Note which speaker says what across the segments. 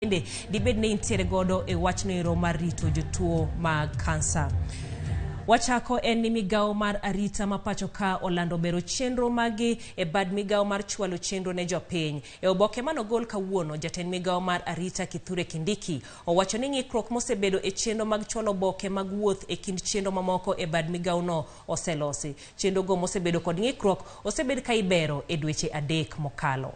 Speaker 1: Bende dibed ni intiere godo e wachno ero mar rito jotuo mag kansa. Wachako en ni migawo mar arita ma pacho ka olando bero chenro magi e bad migawo mar chwalo chenro ne jopiny. E oboke manogol kawuono, jatend migawo mar arita Kithure Kindiki owacho ni ng'ikruok mosebedo e chenro mag chwalo oboke mag wuoth e kind chenro mamoko e bad migawono oselosi. Chenrogo mosebedo kod ng'ikruok osebed ka ibero e dweche 3 mokalo.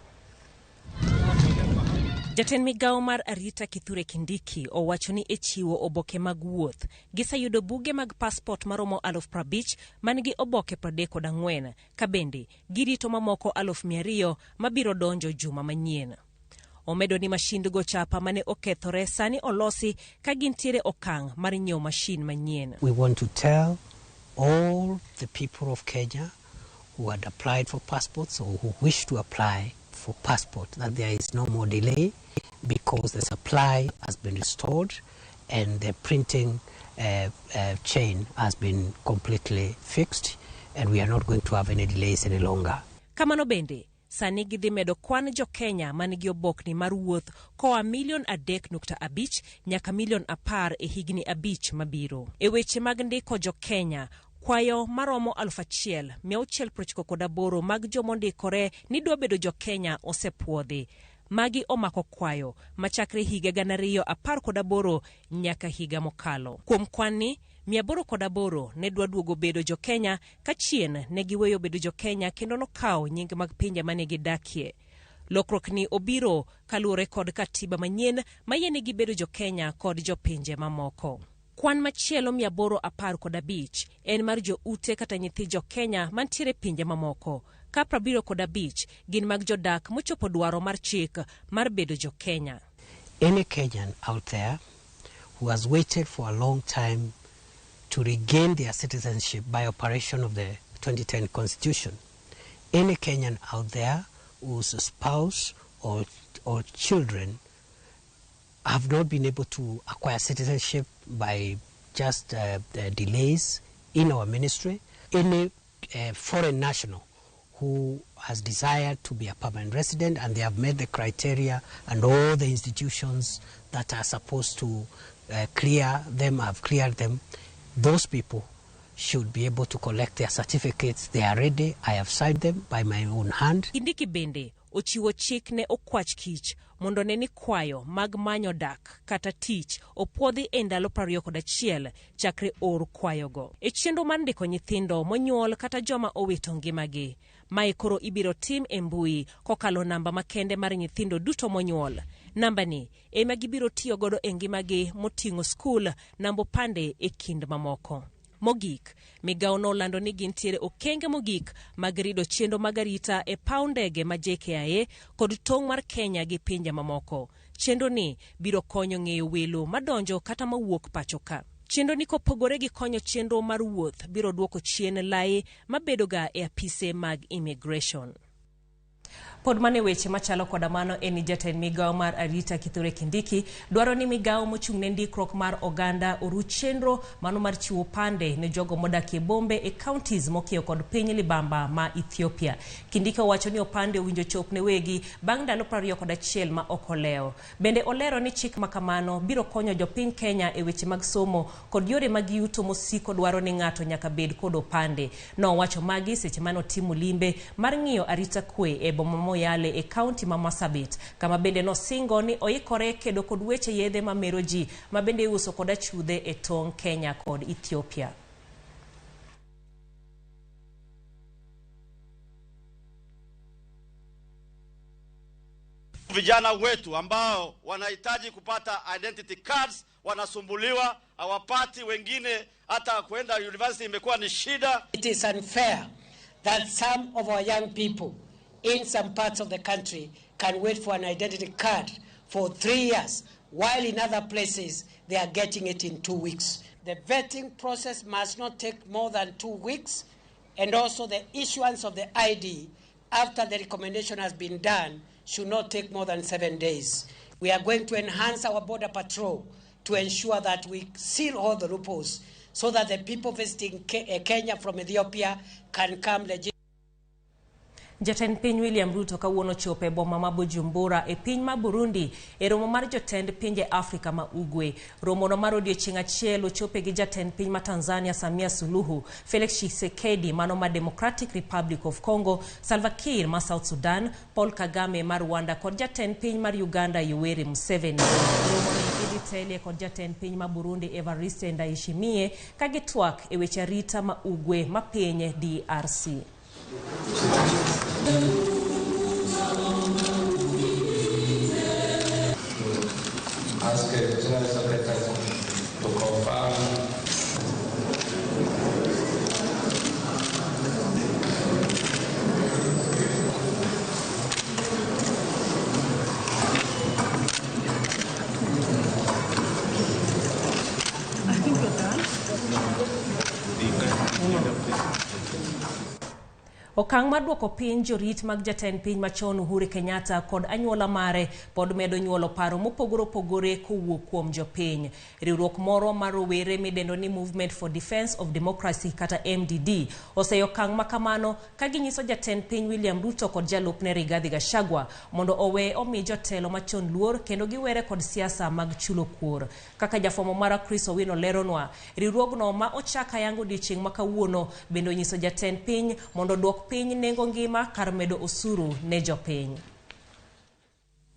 Speaker 1: Jatend migawo mar arita Kithure Kindiki owacho ni e chiwo oboke mag wuoth, giseyudo buge mag passport maromo 50,000 man gi oboke 34, ka bende girito mamoko 200,000 mabiro donjo juma manyien. Omedo ni mashindgo chapa mane okethore sani olosi ka gintiere okang' mar nyiewo mashin manyien.
Speaker 2: We want to tell all the people of Kenya who had applied for passports or who wish to apply for passport that there is no more delay because the supply has been restored and the printing chain has been completely fixed and we are not going to have any delays any longer.
Speaker 1: Kamano bende, sani gidhi medo kwan jo Kenya man gi obokni mar wuoth koa milion 3.5 nyaka milion 10 e higni 5 mabiro. E weche mag ndiko jo Kenya, kwayo maromo 1698 mag jomondikore ni dwa bedo jo Kenya osepuodhi. Magi omako kwayo machakre higa 2018 nyaka higa mokalo. Kuom kwan ni, 808 ne dwa duogo bedo jo Kenya ka chien ne giweyo bedo jo Kenya kendo nokawo nying mag pinje mane gidakie. Lokruok ni obiro kaluwore kod katiba manyien mayienegi bedo jo Kenya kod jopinje mamoko. Kwan machielo 815 en mar jo ute kata nyithi jo Kenya mantiere pinje mamoko, ka 75 gin mag jodak mochopo dwaro mar chik mar bedo jo Kenya.
Speaker 2: Any Kenyan out there who has waited for a long time to regain their citizenship by operation of the 2010 Constitution, any Kenyan out there whose spouse or children have not been able to acquire citizenship by just the delays in our ministry, any foreign national who has desired to be a permanent resident and they have met the criteria and all the institutions that are supposed to clear them have cleared them, those people should be able to collect their certificates. They are ready. I have signed them by my own hand.
Speaker 1: Kindiki bende ochiwo chik ne okwach kich mondo ne ni kwayo mag manyo dak kata tich opuodhi e ndalo 21 chakre or kwayogo. E chenro mar ndiko nyithindo monyuol kata joma owito ngimagi, mae koro ibiro tim e mbui kokalo namba makende mar nyithindo duto monyuol. Namba ni ema gibiro tiyo godo e ngimagi moting'o skul, namba opande e kind mamoko. Mogik, migawo nolando ni gintiere okenge mogik mag rido chenro mag arita e paw ndege ma JKIA kod tong' mar Kenya gi pinje mamoko. Chenro ni biro konyo ng'eyo welo madonjo kata mawuok pacho ka. Chenro ni kopogore gi konyo chenro mar wuoth biro duoko chien lai mabedoga e apise mag immigration. Pod mane weche machalo koda mano en ni jatend migawo mar arita Kithure Kindiki dwaro ni migawo mochung' ne ndikruok mar oganda oruch chenro mano mar chiwo pande ne jogo modak e bombe e counties mokiewo kod piny libamba ma Ethiopia. Kindiki owacho ni opande owinjo chop ne wegi bang' ndalo 21 ma ok olewo. Bende olero ni chik makamano biro konyo jopiny Kenya e weche mag somo kod yore mag yuto mosiko dwaro ni ng'ato nyaka bed kod opande. Nowacho magi seche mane otimo limbe mar ng'iyo arita kwe e boma Moyale e kaunti ma Marsabit, kama bende nosingo ni oikore kedo kod weche yedhe mamero ji ma bende iuso kod achudhe e tong' Kenya kod Ethiopia.
Speaker 3: Vijana wetu ambao wanahitaji kupata identity cards wanasumbuliwa, hawapati, wengine hata kwenda university imekuwa ni shida.
Speaker 2: It is unfair that some of our young people in some parts of the country can wait for an identity card for 3 years, while in other places they are getting it in 2 weeks. The vetting process must not take more than 2 weeks, and also the issuance of the ID after the recommendation has been done should not take more than 7 days. We are going to enhance our border patrol to ensure that we seal all the loopholes so that the people visiting Kenya from Ethiopia can come legitimately.
Speaker 1: Jatend piny William Ruto kawuono chopo e boma ma Bujumbura e piny ma Burundi e romo mar jotend pinje Afrika ma Ugwe. Romono mar odiechieng' achiel ochope gi jatend piny ma Tanzania Samia Suluhu, Felix Tshisekedi mano ma Democratic Republic of Congo, Salva Kiir ma South Sudan, Paul Kagame ma Rwanda kod jatend piny mar Uganda Yoweri Museveni. Romono idhi telie kod jatend piny ma Burundi Evariste Ndayishimiye ka gitwak e weche arita ma Ugwe ma piny DRC.
Speaker 4: Ask the General Secretary to confirm.
Speaker 5: I think we're done.
Speaker 1: Okang' mar duoko piny jorit mag jatend piny machon Uhuru Kenyatta kod anyuola mare pod medo nyuolo paro mopogore opogore kowuok kuom jopiny. Riwruok moro mar rowere midendo ni Movement for Defense of Democracy kata MDD oseyo okang' ma kamano ka ginyiso jatend piny William Ruto kod jalupne Rigathi Gachagua mondo owe omi jotelo machon luor kendo giwere kod siasa mag chulo kuor. Kaka jafwambo mara Chris Owino leronwa, riwruogno ma ochak ayanga odiechieng' ma kawuono bende onyiso jatend piny mondo oduok piny nengo ngima kar medo osuru ne jopiny.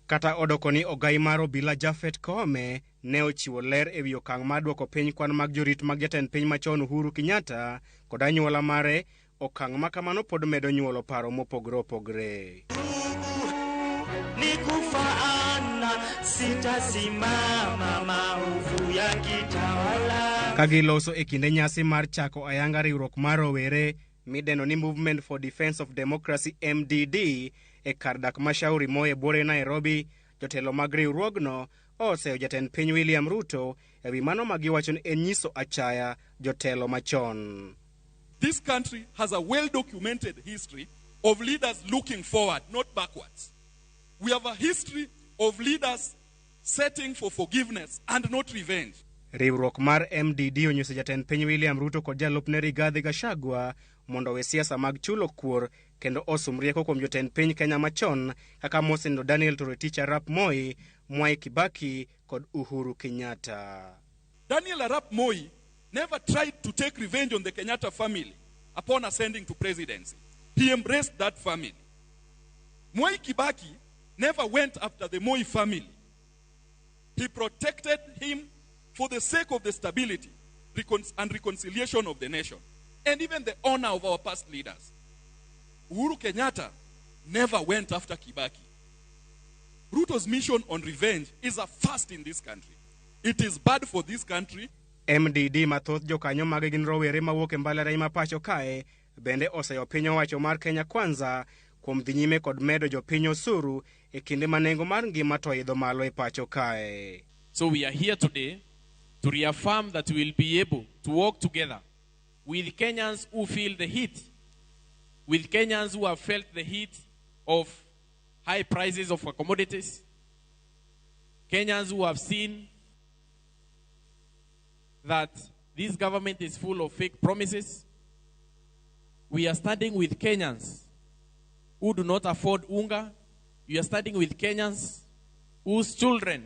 Speaker 6: Kata odoko ni ogai mar obila Japhet Koome ne ochiwo ler ewi okang' mar duoko piny kwan mag jorit mag jatend piny machon Uhuru Kenyatta kod anyuola mare, okang' ma kamano pod medo nyuolo paro mopogore opogore.
Speaker 7: Ni kufaana sitasimama maovu yakitawala.
Speaker 6: Ka giloso e kinde nyasi mar chako ayanga riwruok mar rowere midendo ni Movement for Defense of Democracy MDD e kar dak ma Shauri Moyo e buore Nairobi, jotelo mag riwruogno oseyo jatend piny William Ruto ewi mano ma giwacho ni en nyiso achaya jotelo machon.
Speaker 8: This country has a well-documented history of leaders looking forward, not backwards. We have a history of leaders setting for forgiveness and not revenge.
Speaker 6: Riwruok mar MDD onyiso jatend piny William Ruto kod jalupne Rigathi Gachagua mondo owe siasa mag chulo kuor kendo osum rieko kuom jotend piny Kenya machon kaka mosenindo Daniel Toroitich arap Moi, Mwai Kibaki kod Uhuru Kenyatta.
Speaker 8: Daniel Arap Moi never tried to take revenge on the Kenyatta family upon ascending to presidency. He embraced that family. Mwai Kibaki never went after the Moi family. He protected him for the sake of the stability and reconciliation of the nation, and even the honor of our past leaders. Uhuru Kenyatta never went after Kibaki. Ruto's mission on revenge is a first in this country. It is bad for this country.
Speaker 6: MDD mathoth jokanyo mage gin rowere mawuok e mbalariany ma pacho kae bende oseyo piny owacho mar Kenya Kwanza kuom dhi nyime kod medo jopiny osuru e kinde ma nengo mar ngima to oidho malo e pacho kae.
Speaker 9: So we are here today to reaffirm that we will be able to work together with Kenyans who feel the heat, with Kenyans who have felt the heat of high prices of commodities, Kenyans who have seen that this government is full of fake promises. We are standing with Kenyans who do not afford unga. We are standing with Kenyans whose children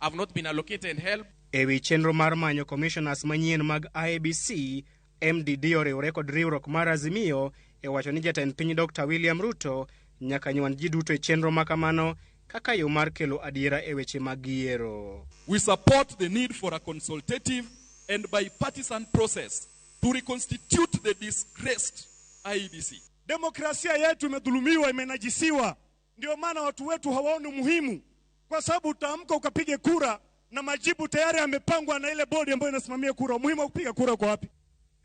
Speaker 9: have not been allocated help.
Speaker 6: Ewi chenro mar manyo commissioners manyien mag IEBC, MDD oriwore kod riwruok mar Azimio e wacho ni jatend piny Dr. William Ruto nyaka nywan ji duto e chenro ma kamano kaka yo mar kelo adiera e weche mag yiero.
Speaker 8: We support the need for a consultative and bipartisan process to reconstitute the disgraced IEBC.
Speaker 10: Demokrasia yetu imedhulumiwa, imenajisiwa. Ndio maana watu wetu hawaoni umuhimu, kwa sababu utaamka ukapige kura na majibu tayari yamepangwa na ile bodi ambayo inasimamia kura. Umuhimu wa kupiga kura uko wapi?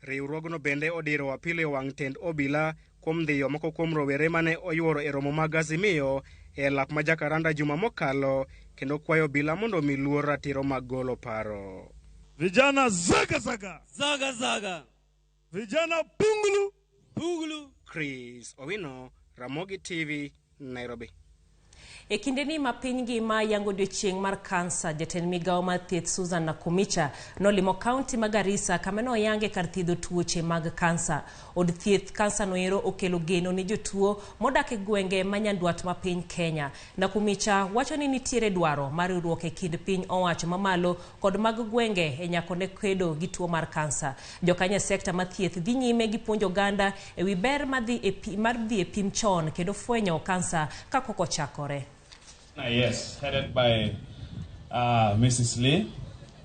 Speaker 6: Riwruogno bende odiro apil e wang' tend obila kuom dhiyo moko kuom rowere mane oyuoro e romo mag Azimio e lap ma Jacaranda juma mokalo kendo kwayo obila mondo omi luor ratiro mag golo paro.
Speaker 10: Vijana zaga zaga.
Speaker 7: Zaga zaga.
Speaker 10: Vijana pungulu.
Speaker 7: Pungulu.
Speaker 6: Chris Owino, Ramogi TV, Nairobi.
Speaker 1: E kindeni ma piny ngima yango odiochieng' mar kansa, jatend migawo mar thieth Susan Nakhumicha nolimo kaunti ma Garissa kama ne oyange kar thiedho tuoche mag kansa. Od thieth kansa noero okelo geno ne jotuo modak e gwenge ma nyandwat ma piny Kenya. Nakhumicha wacho ni nitiere dwaro mar riwruok e kind piny owacho mamalo kod mag gwenge e nyako ne kedo gi tuo mar kansa. Jokanyo e sekta mar thieth dhi nyime gi puonjo oganda e wi ber mar dhi e pim chon kendo fwenyo kansa kapok ochakore.
Speaker 5: Yes, headed by Mrs. Lee.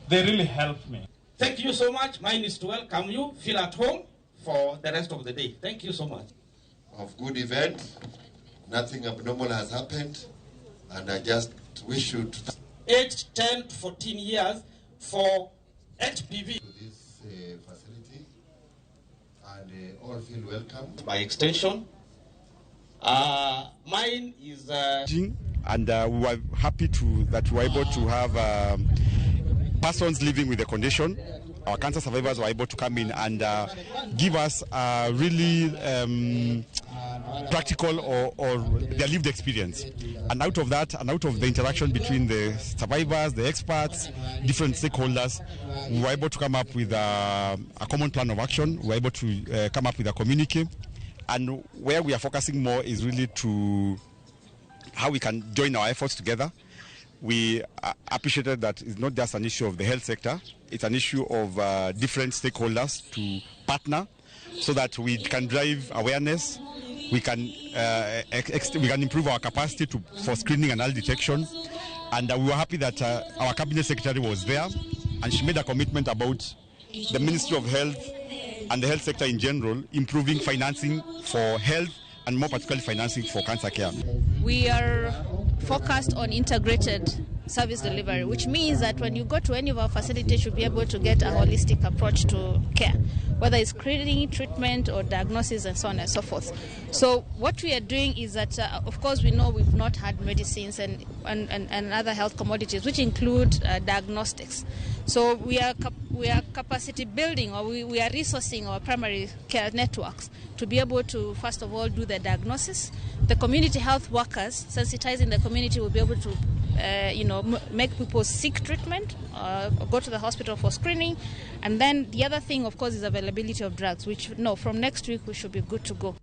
Speaker 5: They really helped me.
Speaker 11: Thank you so much. Mine is to welcome you. Feel at home for the rest of the day. Thank you so much.
Speaker 12: Of good event. Nothing abnormal has happened. And I just wish you to...
Speaker 11: 8, 10, 14 years for HPV.
Speaker 12: To this facility. And all feel welcome.
Speaker 11: By extension, mine is...
Speaker 13: And we were happy that we were able to have persons living with the condition. Our cancer survivors were able to come in and give us a really practical or their lived experience. And out of that, and out of the interaction between the survivors, the experts, different stakeholders, we were able to come up with a common plan of action. We were able to come up with a communique. And where we are focusing more is really to how we can join our efforts together. We appreciated that it's not just an issue of the health sector, it's an issue of different stakeholders to partner so that we can drive awareness, we can improve our capacity for screening and early detection. And we were happy that our cabinet secretary was there and she made a commitment about the Ministry of Health and the health sector in general, improving financing for health and more particularly financing for cancer care.
Speaker 14: We are focused on integrated service delivery, which means that when you go to any of our facilities, you'll be able to get a holistic approach to care, whether it's screening, treatment, or diagnosis, and so on and so forth. So what we are doing is that, of course, we know we've not had medicines and other health commodities, which include diagnostics. So we are capacity building, or we are resourcing our primary care networks to be able to, first of all, do the diagnosis. The community health workers, sensitizing the community, will be able to make people seek treatment, go to the hospital for screening. And then the other thing, of course, is availability of drugs, which, no, from next week we should be good to go.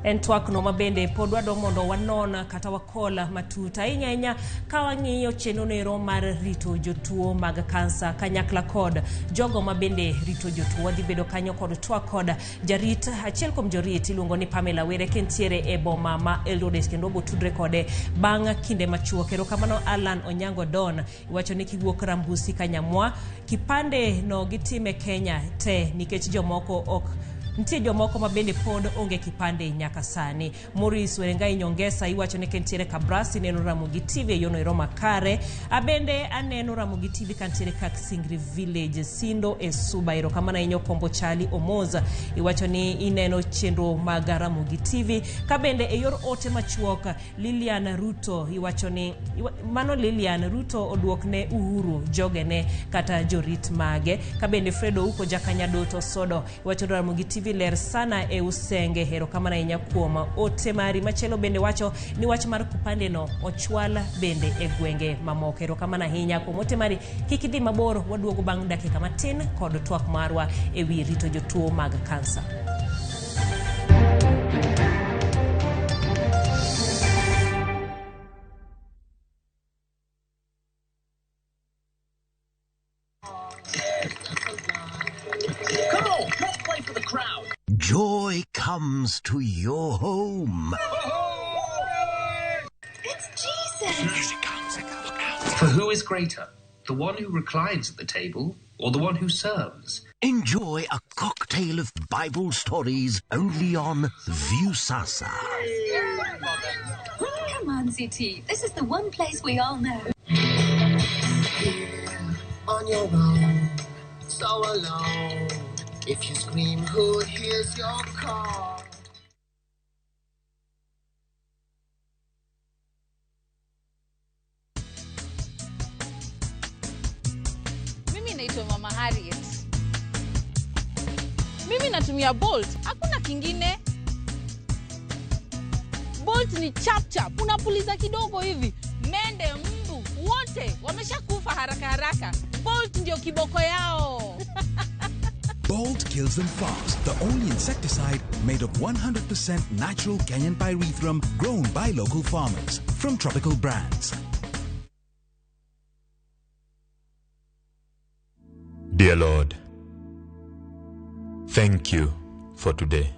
Speaker 1: En twak no mabende pod wadwa mondo wanon kata wakola matut ahinya ahinya ka wang'iyo chenro nero mar rito jotuo mag kansa kanyakla kod jogo mabende rito jotuo. Wadhi bedo kanyo kod twak kod jarit achiel kuom jorit iluongo ni Pamela Were kentiere e boma ma Eldoret kendo obotudre kode bang' kinde machuok. Erokamano Alan Onyango Don iwacho ni kiwuok Rambusi Kanyamwa kipande no gitime Kenya te nikech jomoko ok nitie jomoko ma bende pod onge kipande nyaka sani. Maurice Werengai Nyongesa iwacho ni kentiere Kabrasi neno Ramogi TV e yono ero makare. Abende aneno Ramogi TV kantiere Kaksingri Village Sindo e Suba. Erokamano ahinya Kombo Chali Omoza iwacho ni ineno chenro mag Ramogi TV. Kabende e yor ote machuok Lilian Ruto iwacho ni mano Lilian Ruto oduokne Uhuru jogene kata jorit mage. Kabende Fredo Uko Jakanyadoto Sodo iwacho ni Ramogi TV ler sana e Usenge. Erokamano ahinya kuom ote mari. Machielo bende wacho ni wach mar kupande no ochwal bende e gwenge mamoko. Erokamano ahinya kuom ote mari. Kik idhi mabor, waduogo bang' dakika matin kod twak marwa e wi rito jotuo mag kansa.
Speaker 15: Joy comes to your home.
Speaker 16: It's Jesus!
Speaker 17: Here she comes. Look out. For who is greater, the one who reclines at the table or the one who serves?
Speaker 15: Enjoy a cocktail of Bible stories only on Viusasa.
Speaker 16: Come on, ZT. This is the one place we all know.
Speaker 18: Here, on your own, so alone. If you scream, who hears your call?
Speaker 19: Mimi naitwa Mama Harriet. Mimi natumia Bolt, hakuna kingine. Bolt Bolt ni chap chap, unapuliza kidogo hivi, mende, mbu wote wameshakufa haraka haraka. Bolt ndio kiboko yao.
Speaker 20: Bolt kills them fast. The only insecticide made of 100% natural Kenyan pyrethrum grown by local farmers from Tropical Brands.
Speaker 21: Dear Lord, thank you for today.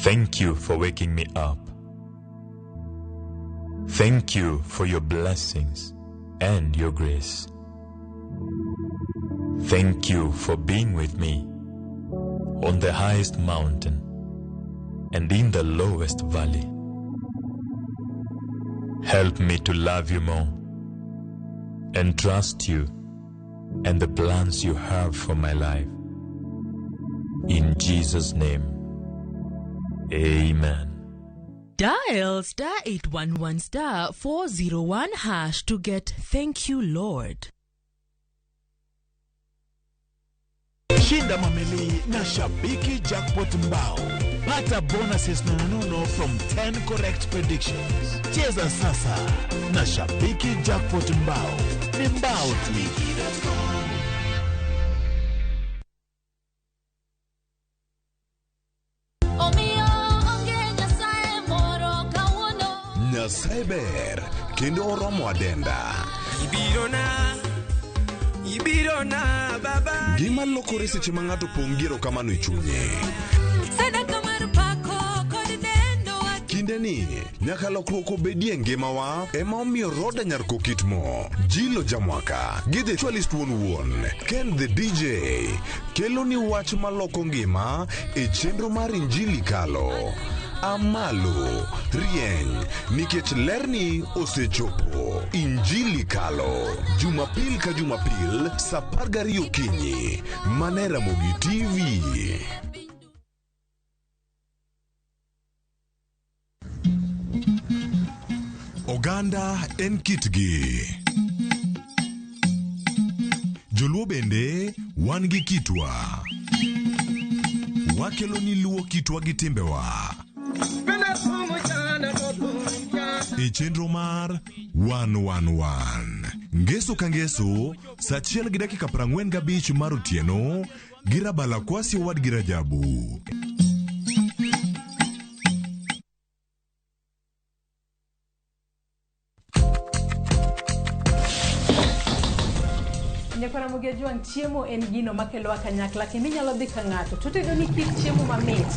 Speaker 21: Thank you for waking me up. Thank you for your blessings and your grace. Thank you for being with me on the highest mountain and in the lowest valley. Help me to love you more and trust you and the plans you have for my life. In Jesus' name, amen.
Speaker 22: Dial star 811 star 401 hash to get Thank You Lord.
Speaker 23: Shinda mamili na Shabiki Jackpot Mbao. Pata bonuses nononono from 10 correct predictions. Cheza sasa na Shabiki Jackpot Mbao. Ni mbao tu.
Speaker 24: Nyasaye ber kendo oromo adenda.
Speaker 7: Ibirona baba.
Speaker 24: Gima lokore seche ma ng'ato pong' gi erokamano e chunye.
Speaker 16: Sadaka mar pako kod dendo.
Speaker 24: Kinde ni nyaka lokruok obedie ngimawa ema omiyo Roda Nyar Kokitmo, Jilo Jamwaka gi The Actualist wuon wuon, Ken the DJ kelo ni wach maloko ngima e chenro mar Injili Kalo. Amalo, rieny, nikech lerni osechopo. Injili Kalo, Jumapil ka Jumapil, sa 12 okinyi, mana e Ramogi TV. Oganda en kitgi. Joluo bende wan gi kitwa. Wakelo ni luo kitwa gi timbewa. E chenro mar 111 Ngeso ka ngeso, sa 1:45 mar otieno gi Rabala Kwasi owadgi Rajabu.
Speaker 25: Nyakwara Juang, chiemo en gino makelowa kanyakla kendo inyalo dhi ka ng'ato to otedo ni kit chiemo mamit.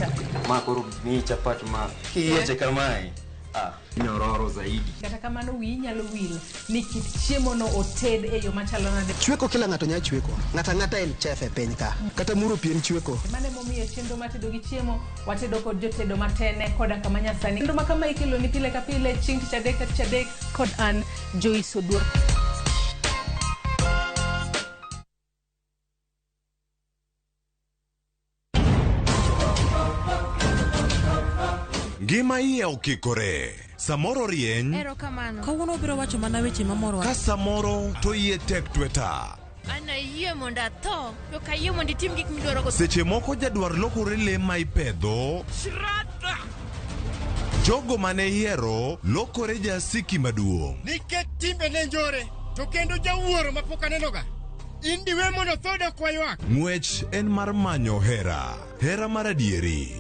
Speaker 26: Ma koro miyi chapat ma kiyieche kamae, ah, nyororo zaidi.
Speaker 25: Kata kamano wiyi nyalo wil ni kit chiemo no oted e yo machalo nade.
Speaker 27: Chweko kila ng'ato nyalo chweko. Ng'ato ang'ata en chef e piny ka. Kata muro pi en chweko.
Speaker 25: Mano emomiyo chenro mar tedo gi chiemo watedo kod jotedo matene koda kama nyasani. Chenro ma kama ikelo ni pile ka pile chieng' tich adek ka tich adek kod an Joyce Oduor.
Speaker 24: Ngima iye okikore. Samoro rieny,
Speaker 28: Erokamano. Kawuono obiro wacho mana weche mamorowa.
Speaker 24: ka samoro to iye tek tweta.
Speaker 28: An ayie mondo atho, to ok ayie mondo itim gik midwaro go.
Speaker 24: Seche moko jadwar lokore le ma ipedho, jogo mane ihero lokore jasiki maduong'.
Speaker 29: Nikech timbe ne njore, to kendo jawuoro mapok anenoga. In diwe mondo tho dok waywak.
Speaker 24: Ng'wech en mar manyo hera, hera mar adieri.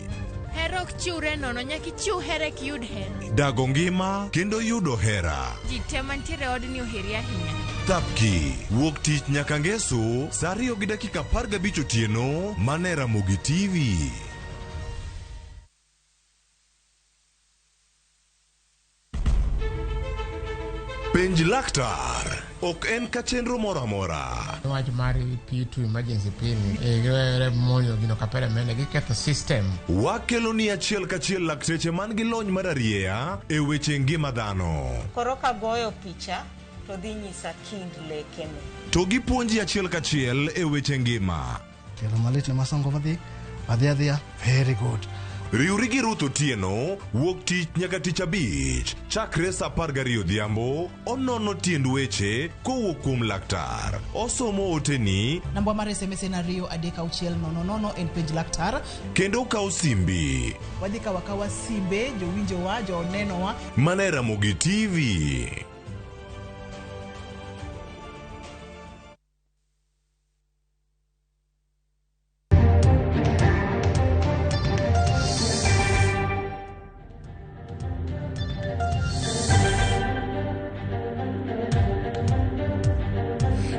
Speaker 28: Hera ok chiwre nono, nyaka ichiw hera eka iyud hera.
Speaker 24: Dago ngima kendo yudo hera.
Speaker 28: Ji te mantiere e odni oheri ahinya.
Speaker 24: Thapki, wuok tich nyaka ngeso, sa 2:15 otieno, mana e Ramogi TV. Penj laktar ok en ka chenro moro amora.
Speaker 30: Wach mar P2 emergency pill ni giwere monjo gino kapere mende giketho system.
Speaker 24: Wakelo ni achiel kachiel lakteche man gi lony mar arieya e weche ngima dhano.
Speaker 31: Koro kagoyo picha to dhi nyisa kind lekene.
Speaker 24: To gipuonji achiel kachiel e weche ngima.
Speaker 32: Tielo malit ne masongo madhi adhi adhiya very good.
Speaker 24: Riwri gi Ruth Otieno wuok tich nyaka tich abich chakre saa 12 odhiambo onono tiend weche kowuok kuom laktar. Osomo oteni
Speaker 2: Namba mar SMS en 2 3 6 0 0 en penj laktar.
Speaker 24: kendo okawo simbi
Speaker 2: Wadhi kawo akawa simbe jowinjowa, jonenowa.
Speaker 24: mana e Ramogi TV.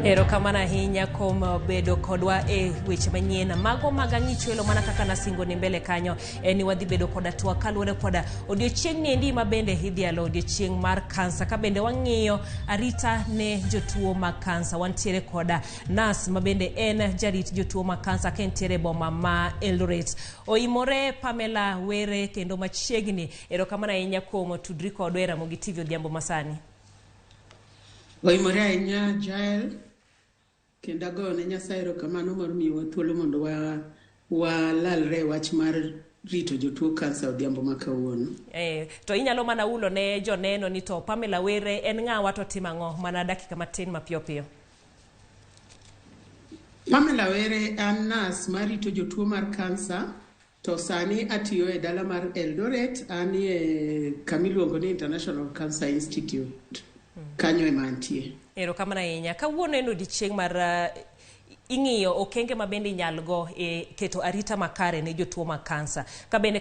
Speaker 1: Erokamano ahinya kuom bedo kodwa e weche manyien mago mag ang'ichwelo mana kaka nasingo ni mbele kanyo en ni wadhi bedo koda twak kaluwore koda odiochieng' niendi ma bende idhialo odiochieng' mar kansa ka bende wang'iyo arita ne jotuo mag kansa. Wantiere koda nas ma bende en jarit jotuo mag kansa ka entiere e boma ma Eldoret. Oimore Pamela Were kendo machiegni. Erokamano ahinya kuom tudri kodwa e Ramogi TV odhiambo masani.
Speaker 3: Oimore ahinya Jael, kendo agoyo ne Nyasaye erokamano mar miyowa thuolo mondo walalre e wach mar rito jotuo kansa odhiambo ma kawuono.
Speaker 1: To inyalo mana ulo ne joneno ni to Pamela Were en ng'awa to timo ang'o mana dakika matin mapiyo piyo.
Speaker 3: Pamela Were an nas marito jotuo mar kansa to sani atiyo e dala mar Eldoret, anie kama iluongo ni International Cancer Institute. Kanyo ema antie.
Speaker 1: Erokamano ahinya. Kawuono en odiochieng' mar ing'iyo okenge ma bende inyal go e keto arita makare ne jotuo mag kansa. Ka bende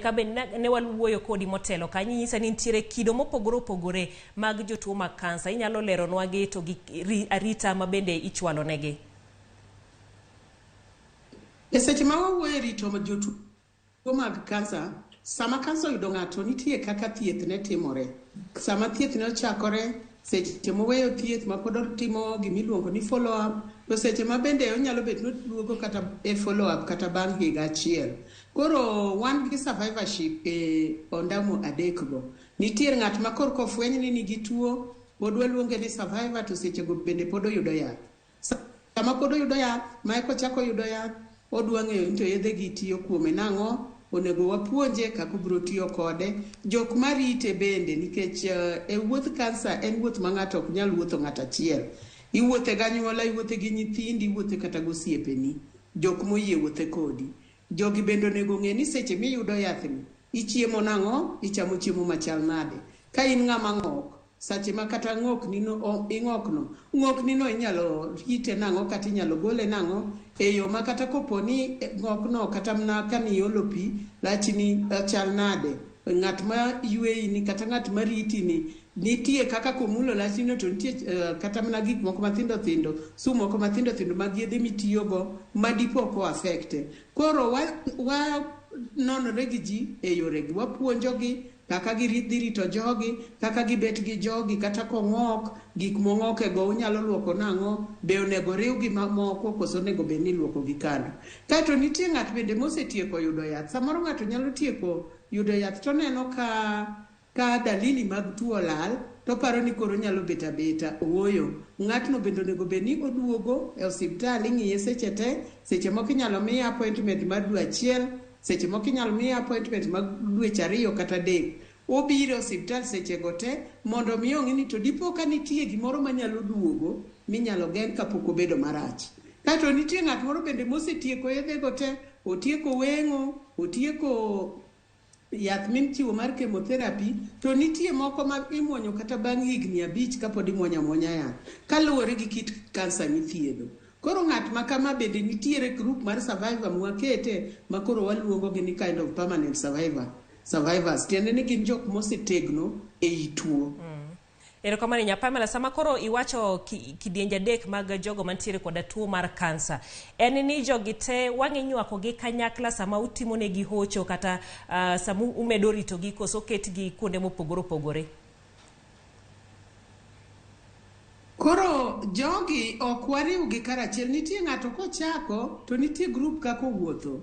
Speaker 1: ne wawuoyo kodi motelo kanyo inyisa ni nitiere kido mopogore opogore mag jotuo mag kansa. Inyalo leronwa gi to gi arita ma bende ichwalo negi.
Speaker 3: E seche ma wawuoyo e rito jotuo mag kansa, sama kansa oyudo ng'ato nitie kaka thieth ne timore. Sama thieth ne ochakore, seche moweyo thieth ma pod otimo gimiluongo ni follow up, to seche ma bende onyalo bet ni oduogo kata e follow up kata bang' higa achiel. Koro wan gi survivorship e ondamo adek go. Nitie ng'at ma korka ofweny ni nigi tuo, pod waluonge ni survivor to sechego bende pod oyudo yath. Sama pod oyudo yath, ma eka ochako yudo yath, odwa ng'eyo ni to yedhe gi tiyo kuome nang'o, onego wapuonje kaka obiro tiyo kode. Jok marite bende nikech e wuodh kansa en wuoth ma ng'ato ok nyal wuotho ng'at achiel. Iwuothe gi anyuola, iwuothe gi nyithindi, iwuothe kata gosiepeni, jok moyie wuothe kodi. Jogi bende onego ng'e ni seche miyudo yathni, ichiemo nang'o, ichamo chiemo machal nade. Ka in ng'ama ng'ok, sache ma kata ng'oknino ing'okno, ng'oknino inyalo rite nang'o kata inyalo gole nang'o e yo ma kata kopo ni ng'okno kata mana ka niolo pi, lachni chal nade. Ng'at ma yweyi ni kata ng'at ma riti ni nitie kaka komulo lachnino to nitie kata mana gik moko mathindo thindo, sum moko mathindo thindo mag yedhe mitiyogo ma dipo ko affect. Koro wa nonore gi ji e yoregi, wapuonjogi kaka gidhi rito jogi, kaka gibet gi jogi, kata kong'ok, gik mong'okego unyalo luoko nang'o, be onego riwgi mamoko koso onego bed ni iluokogi kando. Kaeto nitie ng'at bende mosetieko yudo yath. Samoro ng'ato nyalo tieko yudo yath toneno ka dalili mag tuo olal, toparo ni koro onyalo bet abeta. Ooyo, ng'atno bende onego bed ni oduogo e osiptal, ing'iye seche te, seche moko inyalo miye appointment mar dwe achiel, seche moko inyalo miye appointment mag dweche 2 kata 3. Obiro e osiptal sechego te mondo mi ong'i ni to dipo ka nitie gimoro manyalo duogo minyalo geng' kapok obedo marach. Kaeto nitie ng'at moro bende mosetieko yedhego te, otieko weng'o, otieko yath michiwo mar chemotherapy, to nitie moko ma imuonyo kata bang' higni 5 kapod imuonyo amuonya yath, kaluwore gi kit kansa mithiedho. Koro ng'at ma kama bende nitiere group mar survivor mwakete ma koro waluongo gi ni kind of permanent survivors, tiende ni gin jok mosetegno ei tuo.
Speaker 1: Erokamano ahinya Pamela. Sama koro iwacho kidienje 3 mag jogo mantiere koda tuo mar kansa, en ni jogi te wang' inywako gi kanyakla sama utimo negi hocho kata sama umedo ritogi koso oketgi kuonde mopogore opogore?
Speaker 3: Koro jogi ok wariwgi karachiel. Nitie ng'ato kochako to nitie group kaka owuotho.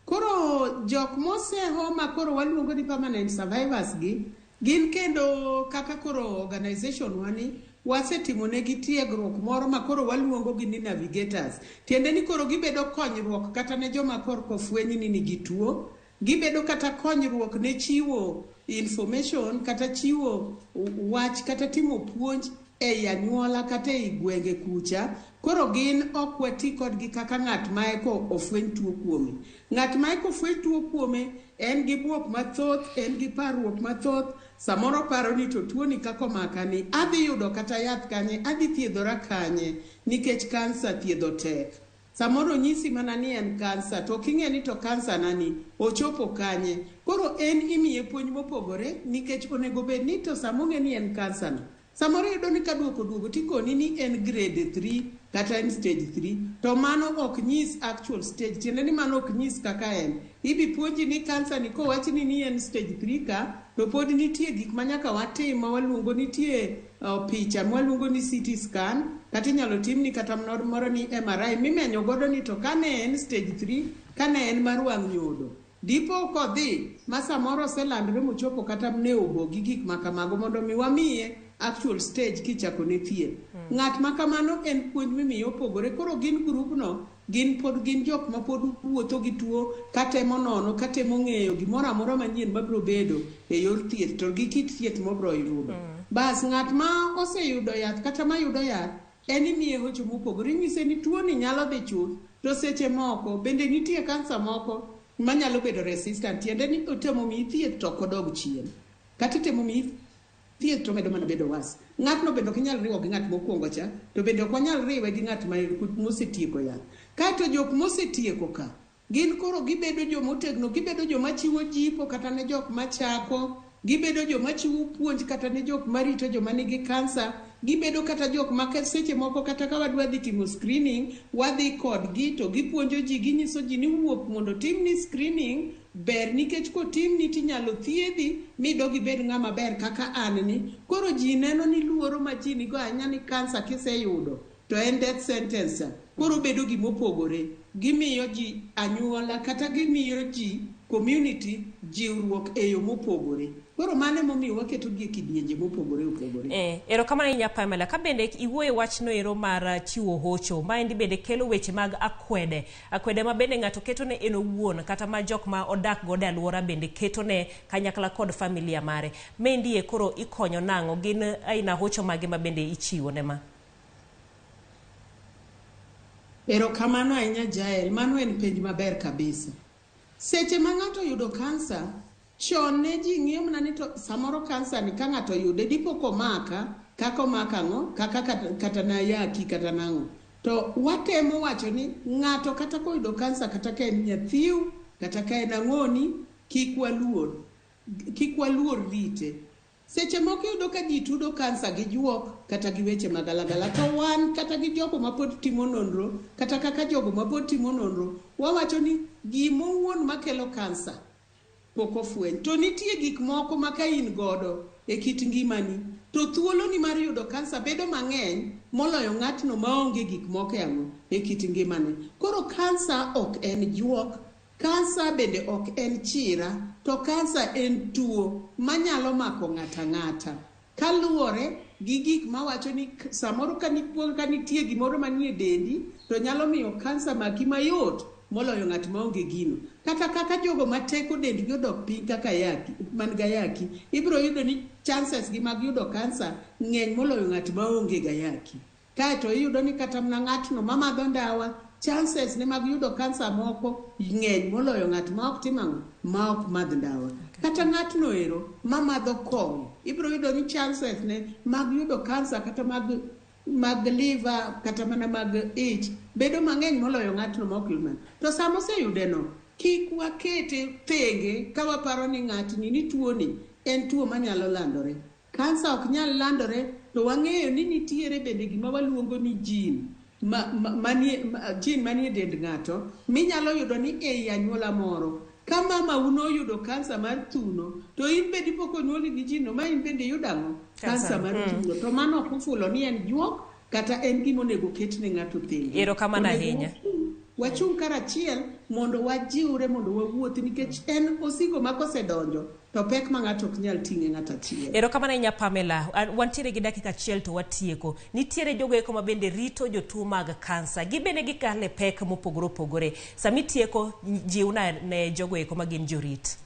Speaker 3: Koro jok moseho ma koro waluongo ni permanent survivors gi, gin kendo kaka koro organization wani wasetimo negi tiegruok moro ma koro waluongo gi ni navigators. Tiende ni koro gibedo konyruok kata ne joma korka ofweny ni nigi tuo. Gibedo kata konyruok ne chiwo information kata chiwo wach kata timo puonj ei anyuola kata ei gwenge kucha. Koro gin ok wati kodgi kaka ng'at ma eko ofweny tuo kuome. Ng'at ma eko ofweny tuo kuome en gi buok mathoth, en gi parruok mathoth, samoro paro ni to tuoni kaka omaka ni adhi yudo kata yath kanye, adhi thiedhora kanye nikech kansa thiedho tek. Samoro onyisi mana ni en kansa to ok ing'e ni to kansa na ni ochopo kanye. Koro en imiye puonj mopogore nikech onego bed ni to sama ong'e ni en kansa no, samoro iyudo ni ka duoko oduogo tikoni ni en grade 3 kata en stage 3 to mano ok nyis actual stage, tiende ni mano ok nyis kaka en. Ibi puonji ni kansa ni kowachni ni en stage 3 ka to pod nitie gik ma nyaka watim ma waluongo nitie picha mwaluongo ni CT scan kata inyalo timni kata moro ni MRI mimenyo godo ni to kane en stage 3 kane en mar wang' nyodo dipo kodhi ma samoro oselandore mochopo kata ne obo gi gik ma kamago mondo mi wamiye actual stage kichako ne thieth. Ng'at ma kamano en puonj mimiye opogore. Koro gin grupno gin pod gin jok ma pod wuotho gi tuo katemo nono katemo ng'eyo gimoro amora manyien mabiro bedo e yor thieth to gi kit thieth mobiro yudo. Bas ng'at ma oseyudo yath kata mayudo yath en imiye hocho mopogore, inyise ni tuoni nyalo dhi chuth to seche moko bende nitie kansa moko manyalo bedo resistant, tiende ni otemo miyi thieth to ok odog chien, kata itemo miyi thieth to omedo mana bedo worse. Ng'atno bende ok inyal riwo gi ng'at mokwongo cha, to bende ok wanyal riwe gi ng'at mosetieko yath. Kaeto jok mosetieko ka, gin koro gibedo jomotegno, gibedo joma chiwo jipo kata ne jok machako, gibedo joma chiwo puonj kata ne jok marito joma nigi kansa, gibedo kata jok ma seche moko kata ka wadwa dhi timo screening, wadhi kodgi to gipuonjo ji, ginyiso ji ni wuok mondo timni screening ber nikech kotimni tinyalo thiedhi midog ibed ng'ama ber kaka an ni. Koro ji neno ni luoro ma ji nigo ahinya ni kansa kiseyudo to en death sentence. Koro bedo gimopogore. Gimiyo ji anyuola kata gimiyo ji community jiwruok e yo mopogore. Koro mano emomiyo waketogi e kidienje mopogore opogore.
Speaker 1: Erokamano ahinya Pamela. Ka bende iwuoyo wachno ero mar chiwo hocho, maendi bende kelo weche mag akwede. Akwede ma bende ng'ato keto ne en owuon kata ma jok ma odak godo e alwora bende keto ne kanyakla kod familia mare. Maendi e koro ikonyo nang'o? Gin aina hocho mage ma bende ichiwo ne ma?
Speaker 3: Erokamano ahinya Jael, mano en penj maber kabisa. Seche ma ng'ato oyudo kansa, chon ne ji ng'iyo mana ni to samoro kansa ni ka ng'ato oyude dipo komaka, kaka omaka ang'o, kaka kata na ayaki kata nang'o. To watemo wacho ni ng'ato kata koyudo kansa kata ka en nyathiu, kata ka en ang'oni, kik waluor rite. Seche moko iyudo ka ji tudo kansa gi juok kata gi weche magalagala, to wan kata gi jogo mapod timo nonro, kata kaka jogo mapod timo nonro, wawacho ni gima owuon makelo kansa pok ofweny. To nitie gik moko ma ka in godo e kit ngimani, to thuoloni mar yudo kansa bedo mang'eny moloyo ng'atno maonge gik moko e ang'o e kit ngimane. Koro kansa ok en juok, kansa bende ok en chira, to kansa en tuo manyalo mako ng'ata ng'ata. Kaluwore gi gik mawacho ni samoro ka nitie gimoro manie dendi, to nyalo miyo kansa maki mayot moloyo ng'at maonge gino. Kata kaka jogo ma teko dendgi odok piny kaka ayaki, man gi ayaki, ibiro yudo ni chances gi mag yudo kansa ng'eny moloyo ng'at maonge gi ayaki. Kaeto iyudo ni kata mana ng'atno mamadho ndawa, chances ne mag yudo kansa moko ng'eny moloyo ng'at ma ok tim ang'o, ma ok madh ndawa. Kata ng'atno ero mamadho kong'o, ibiro yudo ni chances ne mag yudo kansa kata mag liver kata mana mag ich bedo mang'eny moloyo ng'atno ma ok yud. To sama oseyude no, kik wakete thenge ka waparo ni ng'atni ni tuoni en tuo manyalo landore. Kansa ok nyal landore, to wang'eyo ni nitiere bende gima waluongo ni gene gene manie dend ng'ato minyalo yudo ni ei anyuola moro. Ka mamau noyudo kansa mar thuno, to in bende pok onyuoli gi gene no, ma in bende iyudo ang'o? Kansa mar thuno. To mano ok ofulo ni en juok kata en gima onego ket ne ng'ato thenge.
Speaker 1: Erokamano ahinya.
Speaker 3: Wachung' karachiel mondo wajiwre mondo wawuothi nikech en osigo ma kosedonjo To pek ma ng'ato ok nyal ting'e ng'ato achiel.
Speaker 1: Erokamano ahinya Pamela. Wantiere gi dakika achiel to watieko. Nitiere jogo eko ma bende rito jotuo mag kansa. Gibende gikale pek mopogore opogore. Sama itieko, jiwna ne jogo eko ma gin jorit.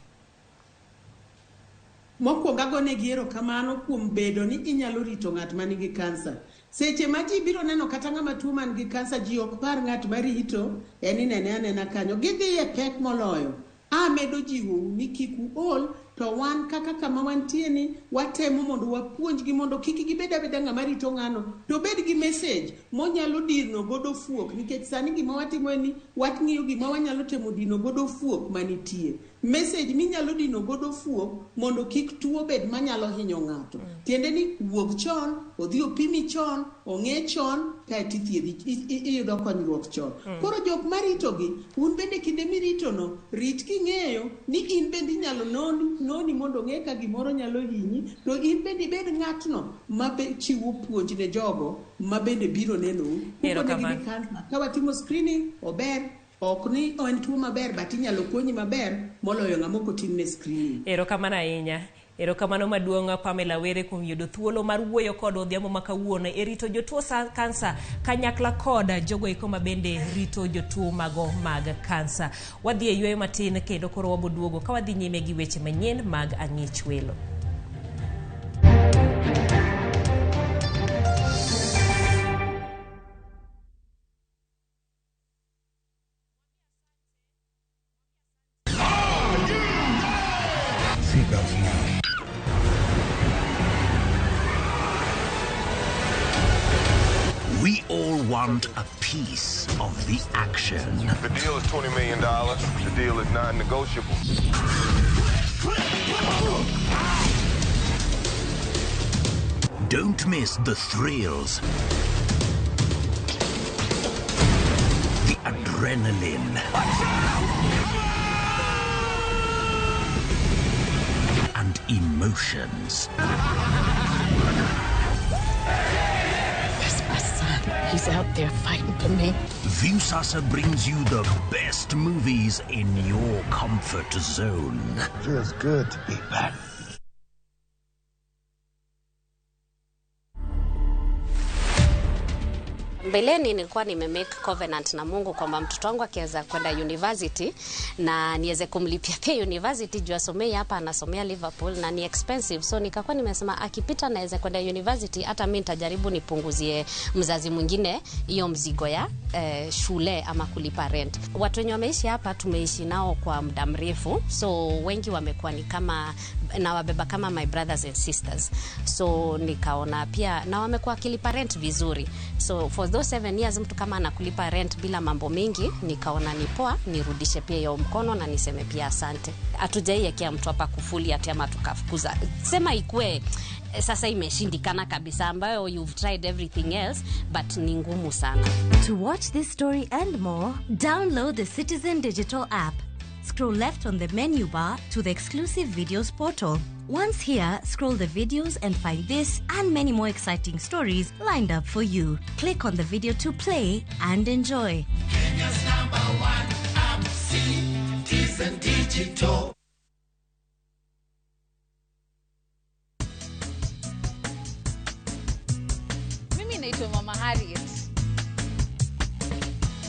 Speaker 3: Mokwongo agonegi erokamano kuom bedo ni inyalo rito ng'at ma nigi kansa. Seche ma ji biro neno kata ng'ama tuo man gi kansa, ji ok par ng'at marito, en inene anena kanyo. Gidhi e pek moloyo. Amedo jiwou ni kik uol, to wan kaka kama wantie ni watemo mondo wapuonjgi mondo kik gibed abeda ng'ama rito ng'ano, to bed gi message monyalo dino godo fuok, nikech sani gima watimo en ni wang'iyo gima wanyalo temo dino godo fuok manitie. Message minyalo dino godo fuok mondo kik tuo bed manyalo hinyo ng'ato. Tiende ni wuog chon, odhi opimi chon, ong'e chon, kaeto ithiedhi, iyudo konyruok chon. Koro jok maritogi, un bende kinde miritono, rit king'eyo ni in bende inyalo noni mondo ong'e ka gimoro nyalo hinyi, to in bende ibed ng'atno ma chiwo puonj ne jogo ma bende biro nenou.
Speaker 1: Erokamano.
Speaker 3: Ka watimo screening, ober. Ok ni en tuo maber, but inyalo konyi maber moloyo ng'ama ok otimne screening.
Speaker 1: Erokamano ahinya. Erokamano maduong' Pamela Were kuom yudo thuolo mar wuoyo kod odhiambo ma kawuono e rito jotuo kansa kanyakla kod jogo eko ma bende rito jotuo mago mag kansa. Wadhi e yweyo matin kendo koro waboduogo ka wadhi nyime gi weche manyien mag Ang'ich Welo.
Speaker 24: Seatbelts now.
Speaker 15: We all want a piece of the action.
Speaker 4: The deal is $20 million. The deal is non-negotiable.
Speaker 15: Don't miss the thrills, the adrenaline, and emotions.
Speaker 5: That's my son. He's out there fighting for me.
Speaker 15: Viusasa brings you the best movies in your comfort zone.
Speaker 18: Feels good to be back.
Speaker 6: Mbeleni nilikuwa nimemake covenant na Mungu kwamba mtoto wangu akiweza kwenda university na niweze kumlipia pia university juu asomei hapa, anasomea Liverpool na ni expensive, so nikakuwa nimesema akipita naweza kwenda university, hata mimi nitajaribu nipunguzie mzazi mwingine hiyo mzigo ya shule ama kulipa rent. Watu wenye wameishi hapa tumeishi nao kwa muda mrefu, so wengi wamekuwa ni kama nawabeba kama my brothers and sisters, so nikaona pia na wamekuwa wakilipa rent vizuri, so for those 7 years mtu kama anakulipa rent bila mambo mingi, nikaona ni poa nirudishe pia hiyo mkono na niseme pia asante. Hatujaiwekea mtu hapa kufuli ati ama tukafukuza, sema ikue sasa imeshindikana kabisa, ambayo you've tried everything else but ni ngumu sana.
Speaker 8: To watch this story and more, download the Citizen Digital app. Scroll left on the menu bar to the exclusive videos portal. Once here, scroll the videos and find this and many more exciting stories lined up for you. Click on the video to play and enjoy.
Speaker 18: Kenya's #1 app, Citizen Digital.
Speaker 19: Mimi naitwa Mama Harriet.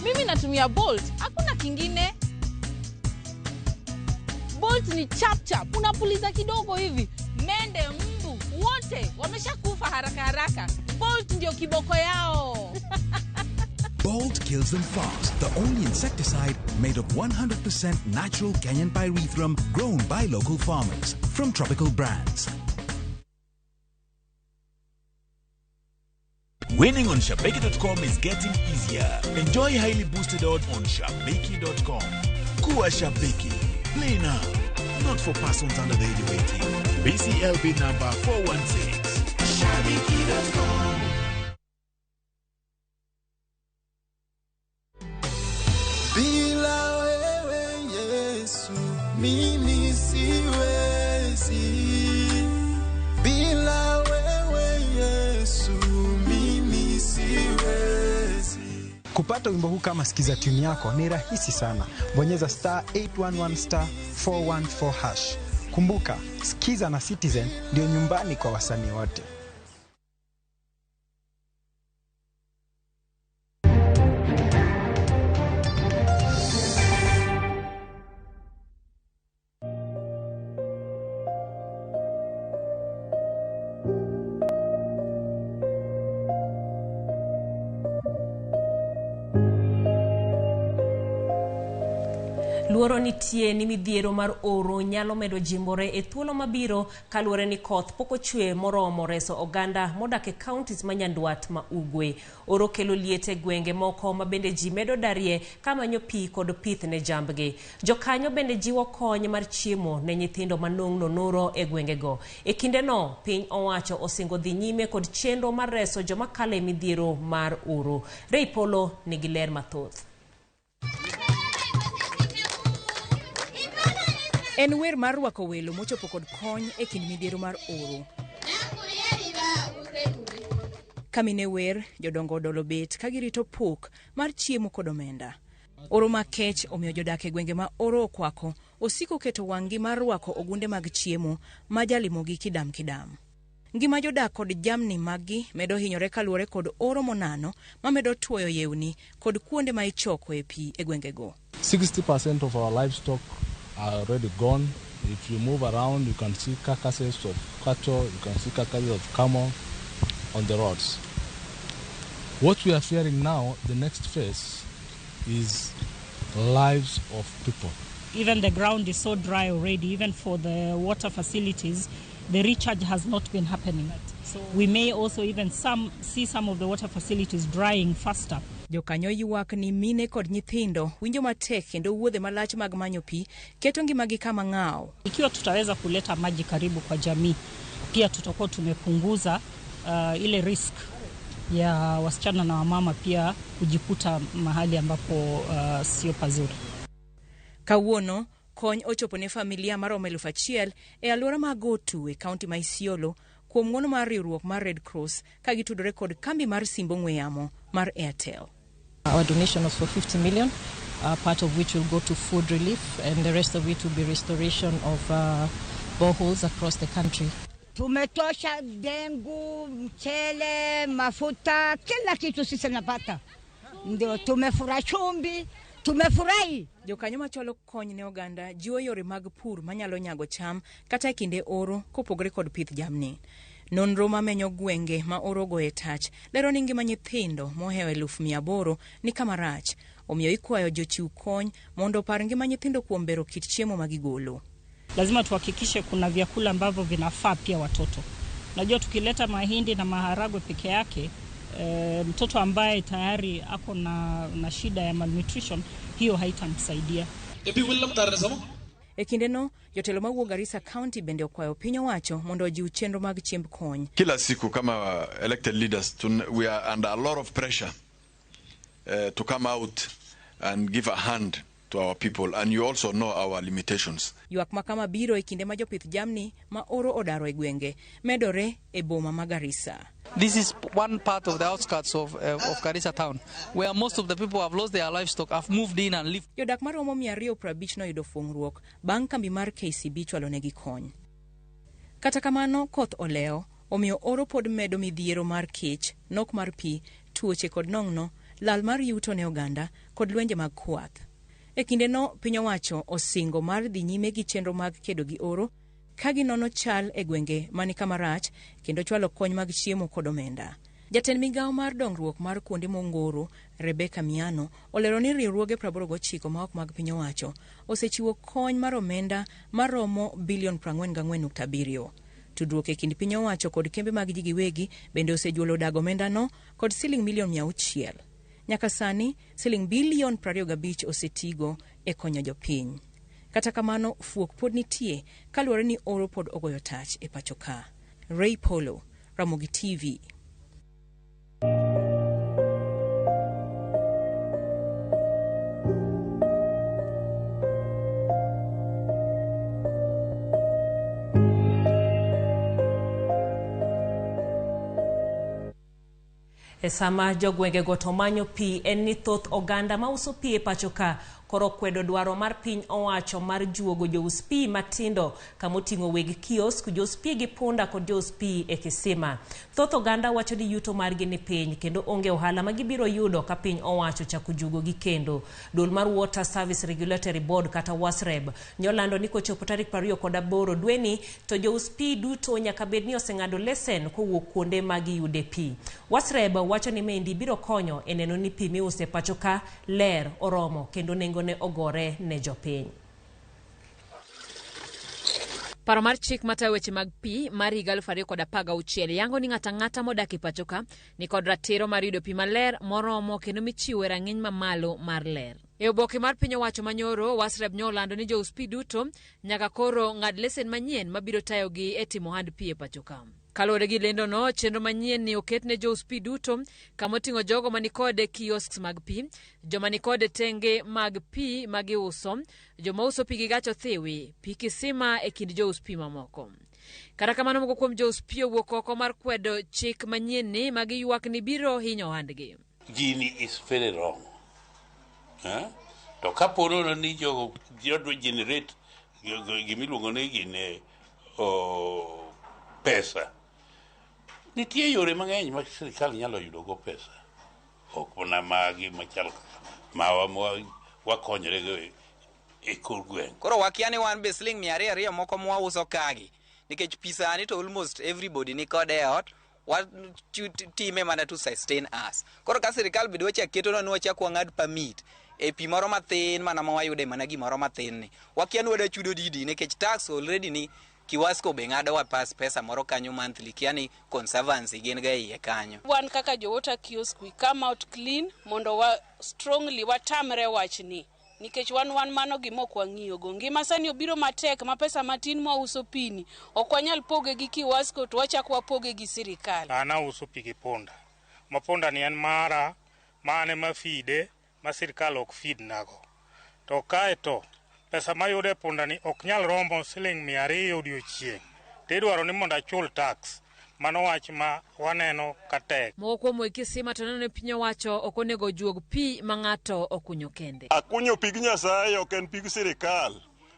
Speaker 19: Mimi natumia Bolt, hakuna kingine. Bolt ni chap chap, unapuliza kidogo hivi, mende, mbu, wote wameshakufa haraka haraka. Bolt ndio kiboko yao.
Speaker 20: Bolt kills them fast. The only insecticide made of 100% natural Kenyan pyrethrum grown by local farmers from Tropical Brands.
Speaker 23: Winning on Shabiki.com is getting easier. Enjoy highly boosted odds on Shabiki.com. Kuwa Shabiki. Play now. Not for persons under the age of 18. BCLB number 416.
Speaker 18: Shabiki.com. Bila wewe Yesu, mimi siwezi. Bila wewe Yesu, mimi siwezi.
Speaker 27: Kupata wimbo huu kama sikiza tune yako ni rahisi sana. Bonyeza star 811 star 414 hash.
Speaker 7: Kumbuka, Skiza na Citizen ndio nyumbani kwa wasanii wote.
Speaker 1: Luoro nitie ni midhiero mar oro nyalo medo jimbore e thuolo mabiro kaluwore ni koth pok ochwe moromo reso oganda modak e counties ma Nyandwat ma Ugwe. Oro kelo liet e gwenge moko ma bende ji medo darie kamanyo pi kod pith ne jambgi. Jokanyo bende jiwo kony mar chiemo ne nyithindo manong' nonoro e gwengego. E kindeno, piny owacho osingo dhi nyime kod chenro mar reso joma kalo e midhiero mar oro. Ray Polo nigi ler mathoth.
Speaker 9: En wer mar rwako welo mochopo kod kony e kind midhiero mar oro. Kamine wer, jodongo odolo bet ka girito pok mar chiemo kod omenda. Oro makech omiyo jodak e gwenge ma oro okwako osiko keto wang'gi mar rwako ogunde mag chiemo ma jalimogi kidam kidam. Ngima jodak kod jamni maggi medo hinyore kaluwore kod oro monano mamedo tuoyo yewni kod kuonde ma ichokoe pi e gwengego.
Speaker 10: 60% of our livestock are already gone. If you move around, you can see carcasses of cattle, you can see carcasses of camel on the roads. What we are fearing now, the next phase, is lives of people.
Speaker 11: Even the ground is so dry already, even for the water facilities, the recharge has not been happening. So we may also even see some of the water facilities drying faster.
Speaker 9: Jokanyo ywak ni mine kod nyithindo winjo matek kendo wuodhe malach mag manyo pi keto ngimagi kama ng'aw.
Speaker 11: Ikiwa tutaweza kuleta maji karibu kwa jamii, pia tutakuwa tumepunguza ile risk ya wasichana na wamama pia kujikuta mahali ambapo sio pazuri.
Speaker 9: Kawuono, kony ochopo ne familia maromo 1,000 e alwora mag Gotu e kaunti ma Isiolo kuom ng'uono mar riwruok mar Red Cross ka gitudore kod kambi mar simb ong'we yamo mar Airtel.
Speaker 12: Our donation was for 50 million, part of which will go to food relief and the rest of it will be restoration of boreholes across the country.
Speaker 13: Tumetosha dengu, mchele, mafuta, kila kitu sisi napata. Ndio tumefurahi chumbi, tumefurahi.
Speaker 9: Jokanyo machwalo kony ne oganda jiwo yore mag pur manyalo nyago cham kata e kinde oro kopogore kod pith jamni. Nonro mamenyo gwenge ma oro ogoye tach lero ni ngima nyithindo mohewo 800,000 ni kama rach, omiyo ikwayo jochiw kony mondo opar ngima nyithindo kuom bero kit chiemo ma gigolo.
Speaker 11: Lazima tuhakikishe kuna vyakula ambavyo vinafaa pia watoto. Najua tukileta mahindi na maharagwe peke yake, mtoto ambaye tayari ako na shida ya malnutrition, hiyo haitamsaidia.
Speaker 9: E kindeno, jotelo mawuok Garissa County bende okwayo piny owacho mondo ojiw chenro mag chiemb kony.
Speaker 14: Kila siku kama elected leaders, we are under a lot of pressure to come out and give a hand to our people, and you also know our limitations.
Speaker 9: Ywak ma kama biro e kinde ma jopith jamni ma oro odaro e gwenge medore e boma ma Garissa.
Speaker 16: This is one part of the outskirts of Garissa town, where most of the people have lost their livestock, have moved in and lived.
Speaker 9: Jodak maromo 250 noyudo fuong'ruok bang' kambi mar KCB chwalonegi kony. Kata kamano, koth oleo, omiyo oro pod medo midhiero mar kech, nok mar pi, tuoche kod nong'no, lal mar yuto ne oganda kod lwenje mag kwath. E kindeno, piny owacho osingo mar dhi nyime gi chenro mag kedo gi oro ka ginono chal e gwenge mani kama rach kendo chwalo kony mag chiemo kod omenda. Jatend migawo mar dongruok mar kuonde mongoro, Rebecca Miano, olero ni riwruoge 89 ma ok mag piny owacho osechiwo kony mar omenda maromo bilion 44.7. Tudruok e kind piny owacho kod kembe mag ji giwegi bende osejuolo dago omendano kod siling milion 600. Nyaka sani, siling bilion 25 osetigo e konyo jopiny. Kata kamano, fuok pod nitie kaluwore ni oro pod ogoyo tach e pacho ka. Ray Polo, Ramogi TV.
Speaker 1: E sama jogwengego to manyo pi en ni thoth oganda mauso pi e pacho ka Koro kwedo dwaro mar piny owacho mar juogo jous pi matindo kamoting'o weg kiosk, jous pi gi punda kod jous pi e kisima. Thoth oganda wacho ni yuto margi ni piny kendo onge ohala ma gibiro yudo ka piny owacho chako juogo gi kendo. Duol mar Water Service Regulatory Board kata WASREB nyolando ni kochopo tarik 28 dweni to jous pi duto nyaka bed ni oseng'ado lesen kowuok kuonde ma giyude pi. WASREB wacho ni mendi biro konyo e neno ni pi miuso e pacho ka ler, oromo kendo nengone ogore ne jopiny.
Speaker 2: Paro mar chik matayo weche mag pi mar higa 2016 yango ni ng'ato ang'ata modak e pacho ka nikod ratiro mar yudo pi maler moromo kendo michiwo e rang'iny mamalo mar ler. E oboke mar piny owacho manyoro, WASREB nyolando ni jous pi duto nyaka koro ng'ad lesen manyien mabiro tayogi e timo ohand pi e pacho ka. Kaluwore gi lendono, chenro manyien ni oket ne jous pi duto kamoting'o jogo manikod kiosks mag pi, joma nikod tenge mag pi ma giuso, joma uso pi gi gach othiwi, pi kisima e kind jous pi mamoko. Kata kamano, moko kuom jous pi owuok oko mar kwedo chik manyien ni ma giywak ni biro hinyo ohandgi.
Speaker 3: Gini is very wrong. Eh? To kapo nono ni jogo dwa generate gimiluongo ni gine pesa. Nitie yore mang'eny ma sirikal nyalo yudo go pesa. Ok mana magi machal mawa ma wakonyore go e kor gweng'.
Speaker 17: Koro wakia ni wan be siling 200 moko mwauso kagi nikech pi sani to almost everybody ni kode e ot watime mana to sustain us. Koro ka sirikal be dwa chak ketonwa ni wachak wang'ad permit e pi moro mathin mana ma wayude mana gimoro mathin ni wakia ni wada chudo didi nikech tax already ni Kiwasco be ng'ado wa pas pesa moro kanyo monthly kia ni conservancy gin ga iye kanyo.
Speaker 21: Wan kaka jo water kiosk we come out clean mondo wa strongly watamre wachni nikech wan mano gima ok wang'iyo go. Ngima sani obiro matek ma pesa matin mwauso pini ok wanyal poge gi Kiwasco to wachak wapoge gi sirikal.
Speaker 22: An auso pi gi punda. Ma punda ni en mara, mane ma feede ma sirikal ok feed nago. To kae to pesa mayudo e punda ni ok nyal romo siling 200 odiochieng'. Tidwaro ni mondo achul tax. Mano wach ma waneno ka tek.
Speaker 2: Moko kuom weg kisima to neno ni piny owacho ok onego ojuog pi ma ng'ato okunyo kende.
Speaker 25: Akunyo pig Nyasaye ok en pig sirikal.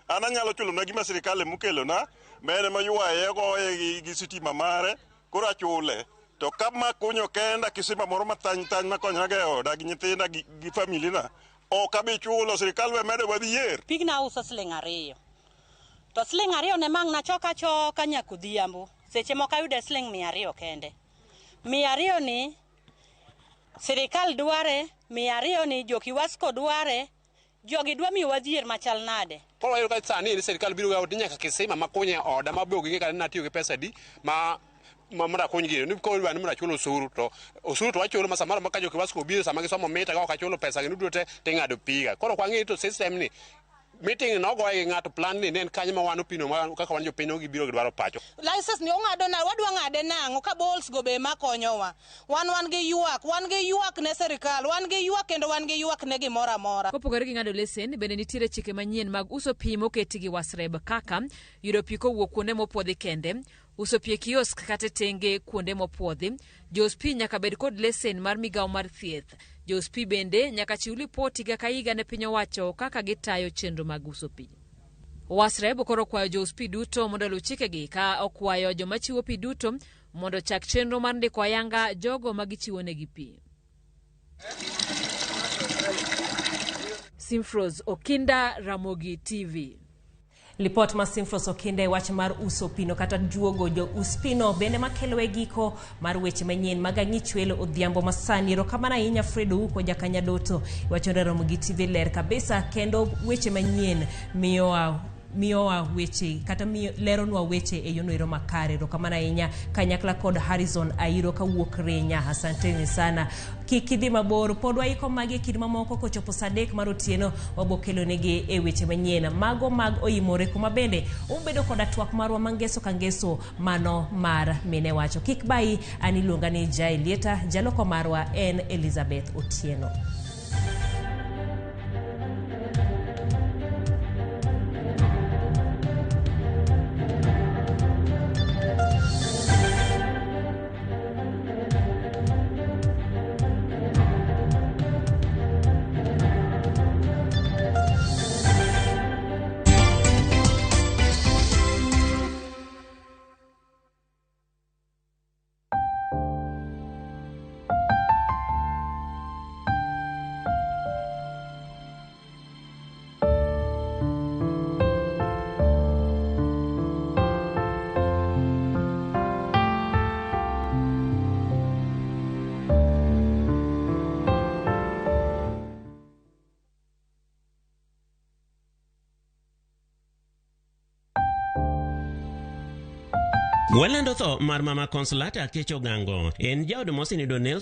Speaker 25: An anyalo chulo na gima sirikal emokelona, ma en ema ywaye goye gi sitima mare, koro achule. To kama kunyo kenda kisima moro mathany thany makonyrago e oda gi nyithinda gi familina, ok abi chulo, sirikal we medo wadhi yier.
Speaker 26: Pigna auso siling 2. To siling 2 ne mang' nachoka choka nyaka odhiambo. Seche moko ayude siling 200 kende. 200 ni sirikal dware, 200 ni jo Kiwasco dware, jogi dwa miyowa dhier machal nade.
Speaker 28: Koro wayudo ka sani ni sirikal biro yawo nyaka kisima makunyo e oda ma be ok ging'e kata ni natiyo gi pesa adi ma mondo akuny gino. Ni koro idwa ni mondo achul osuru to osuru to wachulo ma samoro ma ka jo Kiwasco obiro sama gisomo mita ka ok achulo pesa gi duto te ting'ado piga. Koro ok wang'e to system ni meeting nogoye gi ng'ato plan ni ne en kanyo ma wan opino ma kaka wan jopiny gibiro gidwaro pacho.
Speaker 29: License ni ong'ado na wadwa ng'ade nang'o ka boreholes go be ema konyowa. Wan gi ywak, wan gi ywak ne sirikal, wan gi ywak kendo wan gi ywak ne gimoro amora.
Speaker 2: Kopogore gi ng'ado lesen, bende nitiere chike manyien mag uso pi moketi gi WASREB kaka yudo pi kowuok kuonde mopuodhi kende, uso pi e kiosk kata e tenge kuonde mopuodhi, jous pi nyaka bed kod lesen mar migawo mar thieth. Jous pi bende nyaka chiw lipot higa ka higa ne piny owacho kaka gitayo chenro mag uso pi. WASREB koro okwayo jous pi duto mondo oluw chikegi ka okwayo joma chiwo pi duto mondo ochak chenro mar ndiko ayanga jogo ma gichiwonegi pi. Simfros Okinda, Ramogi TV.
Speaker 1: Lipot ma Simfros Okinda e wach mar uso pino kata juogo jo us pino bende makelo e giko mar weche manyien mag ang'ich welo odhiambo masani. Erokamano ahinya Fred Ouko Jakanyadoto wacho ni Ramogi TV ler kabisa kendo weche manyien miyowa weche kata leronwa weche e yono ero makare. Erokamano ahinya kanyakla kod Harrison Airo kawuok Rinya. Asanteni sana. Kik idhi mabor, pod waiko magi e kind mamoko kochopo saa 3 mar otieno wabo kelonegi e weche manyien mago mag oimore kuma bende ubedo koda twak marwa mangeso ka ngeso mano mar mine wacho. Kik bayi, an iluonga ni Jael Lieta, jaloko marwa en Elizabeth Otieno.
Speaker 4: Walando tho mar mama Consolata Akech Ogango, en jaod mosenindo Nelson.